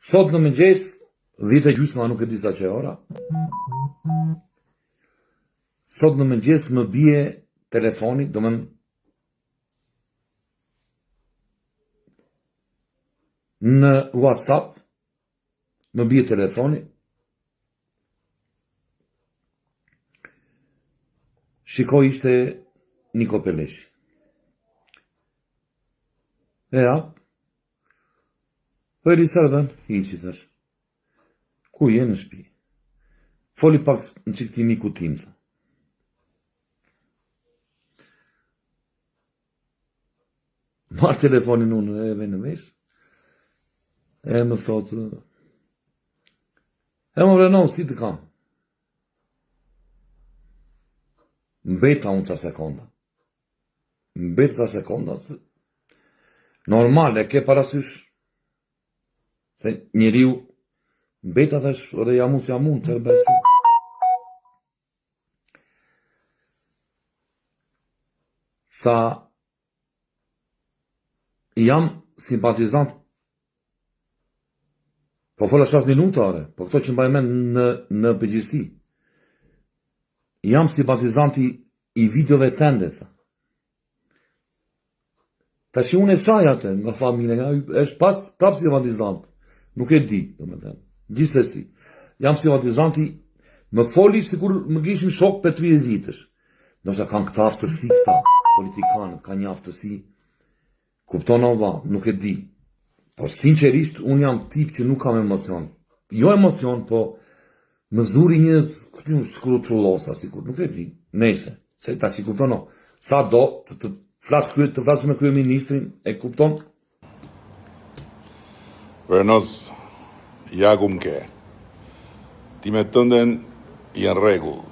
Sot në mëngjes, 10 e gjysma nuk e di sa qe ora. Sot në mëngjes më bie telefoni, domethënë në WhatsApp më bie telefoni. Shikoj ishte Niko Peleshi. E ja, Po Eli çfarë bën? Hiç i thash. Ku je në shtëpi? Foli pak një çik ti miku tim. Tha. Marr telefonin unë e vë në vesh. E më thotë E mo Vreno, si të kam? Mbeta unë ca sekonda. Mbeta ca sekonda. Normal, e ke parasysh se njeriu mbeta thash, ore jam unë si jam unë, çfarë bëj? Tha, jam simpatizant Po fola 7 minuta, ore, po këto që mbaj mend në, në përgjithësi. Jam simpatizant i, i videove tënde, tha. Tash unë e qaj atë nga familja, nga, është pas, prapë simpatizant. Nuk e di, domethënë. Gjithsesi. Jam simpatizant i, më foli sikur më kishim shok për 30 vitesh. Ndoshta kanë këta aftësi këta, politikanët kanë një aftësi. Kupton o vlla, nuk e di. Por sinqerisht unë jam tip që nuk kam emocion. Jo emocion, po më zuri një këtë sikur u trullosa, sikur nuk e di. Nejse, se tash i kupton o. Sa do të, të flas krye, të flas me kryeministrin, e kupton? Vrenoz, ja ku më ke. Ti me tënden je në rregull.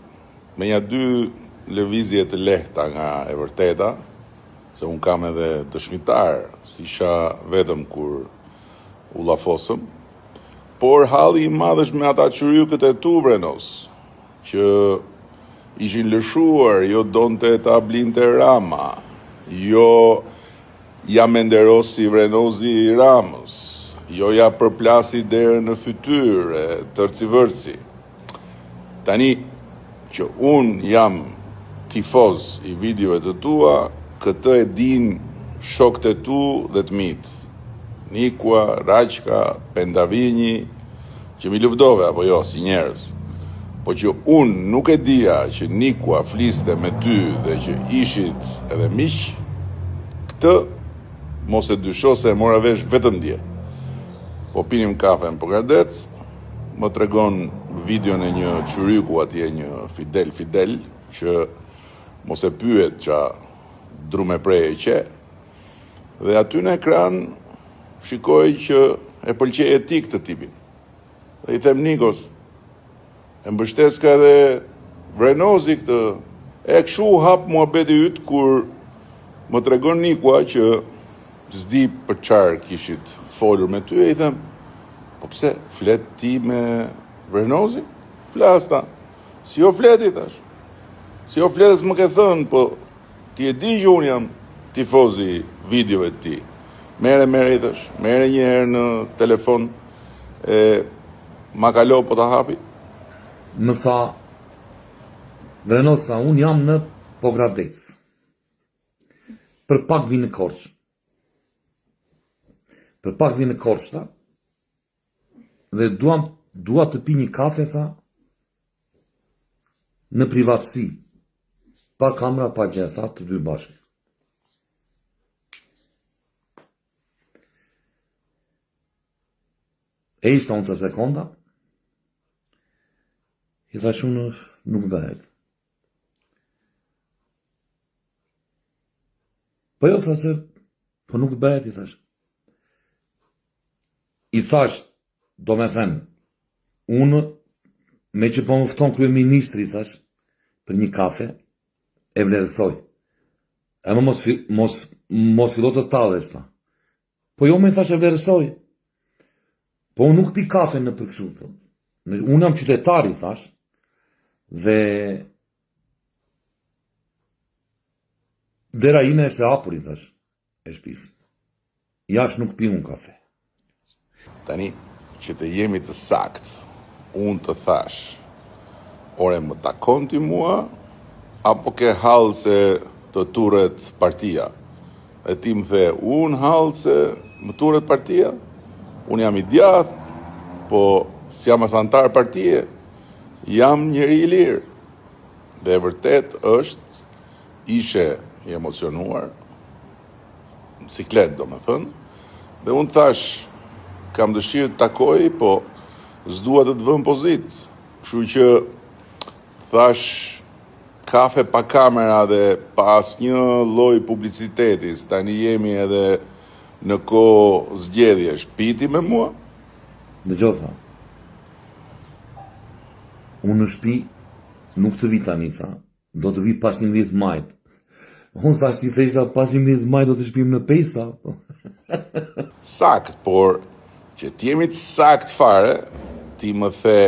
Me nja dy lëvizje të lehta nga e vërteta, se unë kam edhe dëshmitar, s'isha vetëm kur u llafosëm. Por halli i madh është me ata çyrykët e tu, Vrenoz, që ishin lëshuar, jo donte ta blinte Rama, jo Ia menderosi Vrenozi Ramës, jo ia përplasi derën në fytyrë e tërci-vërci. Tani që unë jam tifoz i videove të tua, këtë e dinë shokët e tu dhe të mitë. Nikua, Raqka, Pendavinji, Që m'i lëvdove apo jo si njerëz. Po që unë nuk e dija që Nikua fliste me ty dhe që ishit edhe miq, këtë mos e dysho se e mora vesh vetëm dje. Po pinim kafe në Pogradec, më tregon videon e një çyryku atje një Fidel Fidel që mos e pyet ça dru me preje qe dhe aty në ekran Shikoj që e pëlqeje ti këtë tipin. Dhe i them Nikos, e mbështeska edhe Vrenozi këtë. E kështu u hap muhabeti yt kur më tregon Nikua që s'di për çfarë kishit folur me ty e i them, po pse flet ti me Vrenozin? Flas tha. Si jo flet i thash. Si jo flet s'më ke thënë, po Ti e di që unë jam tifoz i videove të tij. Mere, mere i thash, mere një herë në telefon e ma kalo po ta hapi. Më tha, Vrenoz tha, unë jam në Pogradec. Për pak vi në Korçë. Për pak vi në Korçë, tha. Dhe duam, dua të pi një kafe, tha, në privatësi, pa kamera, pa gjë, tha, të dy bashkë. E ishta unë ca sekonda, i thash unë nuk bëhet. Po jo, tha se, po nuk bëhet, i thash. I thash, domethënë, unë, meqë po më fton kryeministri, i thash, për një kafe, e vlerësoj. E më mos, mos, mos fillo të tallesh, tha. Po jo më i thash e vlerësoj. Po unë nuk pi kafe nëpër kështu, thotë. Unë jam qytetar, i thash, dhe dera ime është e hapur, i thash. e shtëpisë. Jashtë nuk pi unë kafe. Tani, Që të jemi të saktë, unë të thashë, ore më takon ti mua, apo ke hall se të turret partia? Dhe ti më the, unë hall se më turret partia? Unë jam i djathtë, po s'jam as anëtar partie, jam njeri i lirë. Dhe e vërtetë është, ishe i emocionuar, në siklet domethënë, dhe unë thashë, kam dëshirë të takoj, po s'dua të të vë në pozitë, kështu që thashë, kafe pa kamera dhe pa asnjë lloj publiciteti, se tani jemi edhe në kohë zgjedhjesh, pi ti me mua? Dëgjo, tha. Unë në shtëpi nuk të vi tani, tha. Do të vi pas 11 majit. Unë thashë ti thesha pas 11 majit do të shpim në pesa. Saktë, por që të jemi të saktë fare, ti më the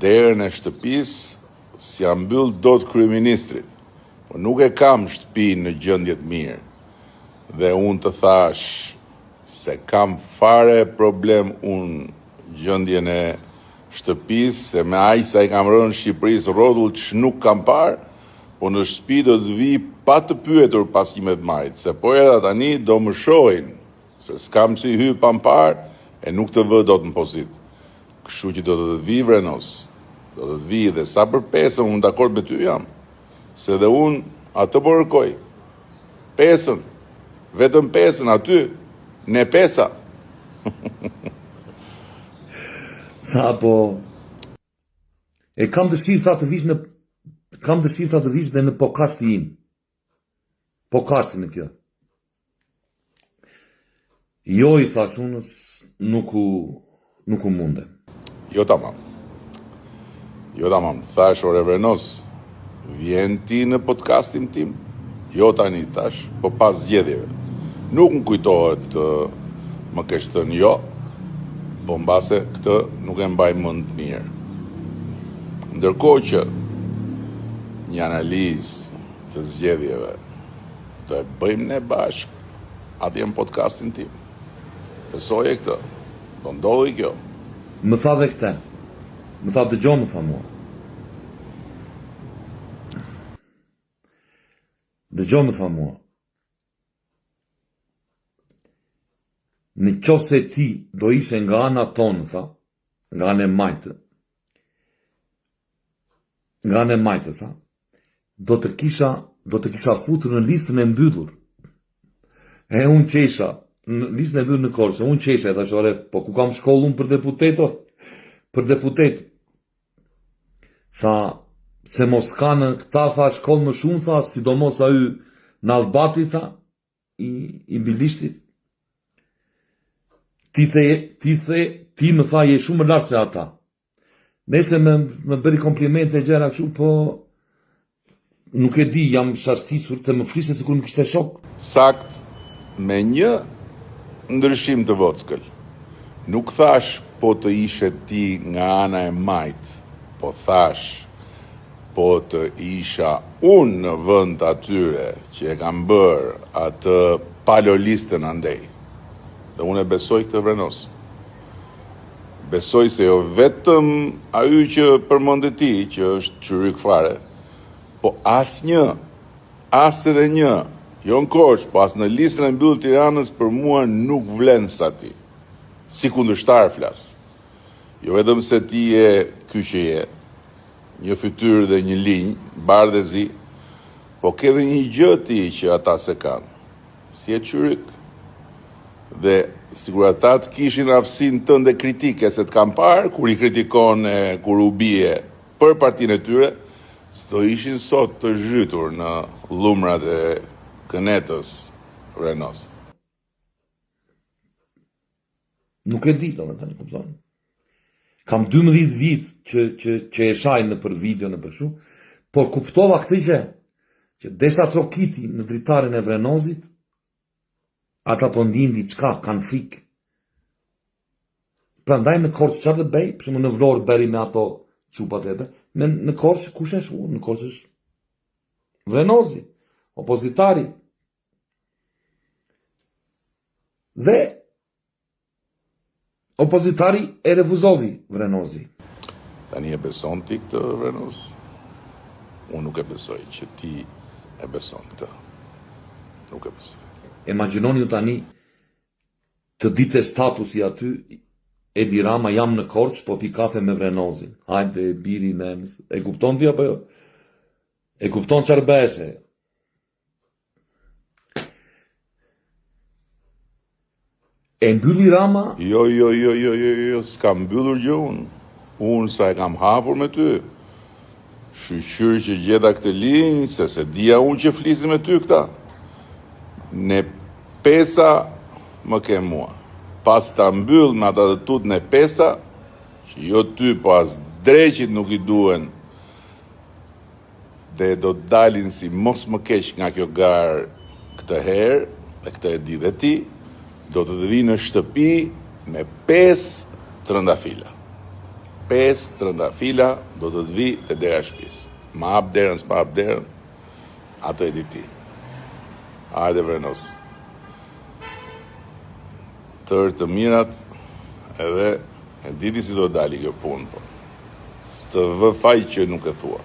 derën e shtëpisë s'ia mbyll dot kryeministrit, po nuk e kam shtëpinë në gjendje të mirë. Dhe unë të thashë s'e kam fare problem unë gjendjen e shtëpisë se me aq sa i kam rënë Shqipërisë rrotull ç'nuk kam parë, po në shtëpi do të vij pa të pyetur pas 11 majit, se po erdha tani do më shohin, se s'kam si hy pa më parë e nuk të vë dot në pozitë. Kështu që do të të vij Vrenoz, do të të vij dhe sa për pesën unë dakord me ty jam, se dhe unë atë po kërkoj. Pesën, vetëm pesën aty, ne pesa. Tha po E kam dëshirë tha të vish në kam dëshirë tha të vish dhe në podcasti im. Podcastin e kjo. Jo i thash unë nuk u nuk u mundem. Jo tamam. Jo tamam, thash ore Vrenoz, vjen ti në podcastin tim? Jo tani, thash, po pas zgjedhjeve. Nuk më kujtohet të më kesh thënë jo, po mbase këtë nuk e mbaj mend mirë. Ndërkohë që një analizë të zgjedhjeve do e bëjmë ne bashkë atje në podcastin tim. Besoje këtë. Do ndodhi kjo. Më tha dhe këtë. Më tha dëgjo më tha mua. Dëgjo më tha mua. Në qoftë se ti do ishe nga ana tonë, tha, nga ana e majtë, nga ana e majtë, tha, do të kisha, do të kisha futur në listën e mbyllur. E unë qesha, në listën e mbyllur në Korçë, unë qesha, e thashë, ore, po ku kam shkollë unë për deputet, o? Për deputet. Tha, se mos kanë këta, tha, shkollë më shumë, tha, sidomos ai Nallbati, tha, i, i Bilishtit. Ti the, ti the, ti më tha, je shumë më lartë se ata. Nëse më, më bëri komplimente e gjëra kështu, po nuk e di, jam shastisur të më fliste sikur më kishte shok. Sakt, me një ndryshim të vockël. Nuk thash po të ishe ti nga ana e majtë, po thash po të isha unë në vend të atyre që e kanë bërë atë palolistën andej. Dhe unë e besoj këtë Vrenoz. Besoj se jo vetëm ai që përmende ti, që është çyryk fare, po asnjë, as edhe një, jo në Korçë, po as në listën e mbyllur të Tiranës për mua nuk vlen sa ti. Si kundërshtar flas. Jo vetëm se ti je ky që je, një fytyrë dhe një linjë, bardhë e zi, po ke dhe një gjë ti që ata s'e kanë. S'je çyryk. Dhe sikur ata të kishin aftësinë tënde kritike se të kanë parë kur i kritikon e kur u bie për partinë e tyre, s'do ishin sot të zhytur në llumrat e kënetës Vrenoz. Nuk e di, domethënë, kupton. Kam 12 vit që, që, që e shaj nëpër video, nëpër shu, por kuptova këtë gjë, që derisa trokiti në dritaren e Vrenozit, ata po ndijnë diçka, kanë frikë. Prandaj në Korçë çfarë të bëj? Për shembull në Vlorë bëri me ato çupat e me në Korçë kush është? Në Korçë është Vrenozi, opozitari. Dhe. Opozitari e refuzovi Vrenozi. Tani e beson ti këtë Vrenoz? Unë nuk e besoj që ti e beson këtë. Nuk e besoj. Imagjinoni ju tani të dilte statusi aty Edi Rama jam në Korçë po pi kafe me Vrenozin. Hajde biri nënës. E kupton ti apo jo? E kupton çfarë bëhesh? E mbylli Rama? Jo, jo, jo, jo, jo, jo, s'kam mbyllur gjë unë. Unë sa e kam hapur me ty. Shyqyr që gjeta këtë linjë, se s'e dija unë që flisin me ty këta. Ne pesa më ke mua. Pas ta mbyll me ata të tutë ne pesa, që jo ty, po as dreqit nuk i duen Dhe do të dalin si mos më keq nga kjo garë këtë herë, dhe këtë e di dhe ti, do të të vij në shtëpi me pesë trëndafila. Pesë trëndafila do të të vij te dera e shtëpisë. Ma hap derën, s'ma hap derën, atë e di ti. Hajde Vrenoz. Tërë të mirat edhe e di ti si do dali kjo punë, po. S'të vë faj që nuk e thua.